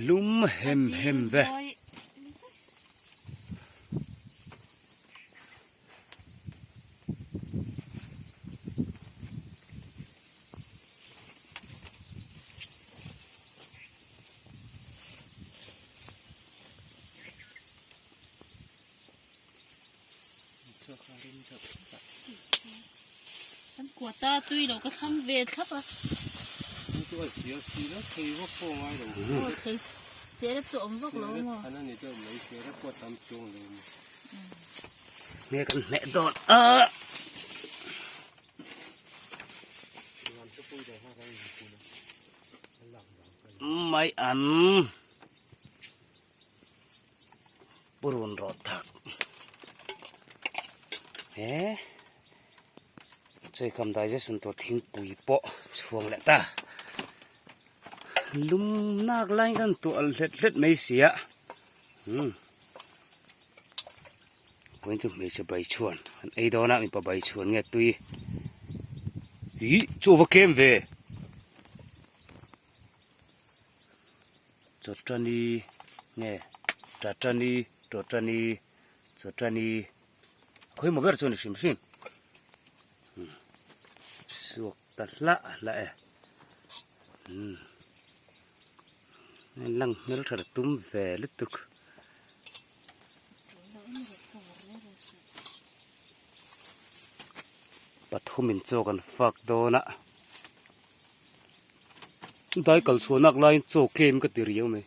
Lum hem hem ve. Kan kuata tui lo ka thlang ve thlap a. Serep chu awm vak lo maw? Nge kan hmeh dawn a. Mai an. Purun rawh thak he chawikam digestion tur thingpui pawh chhuang leh ta lum nak laiin kan tuah hlet hlet mai si a umm vawiin chu hmeichhe bai chhuan an ei dawn a mipa bai chhuan nge tui ih chu a va kem ve. Chawtani nge Tatani Tawtani Chawtani khawi maw ber chu a ni hrim hrim suak ta hlah hlah e umm lang hmel tha tum ve lutuk. Pathumin chaw kan fak dawn a. Dai kal chhuah nak laiin chaw tlem ka ti riau mai.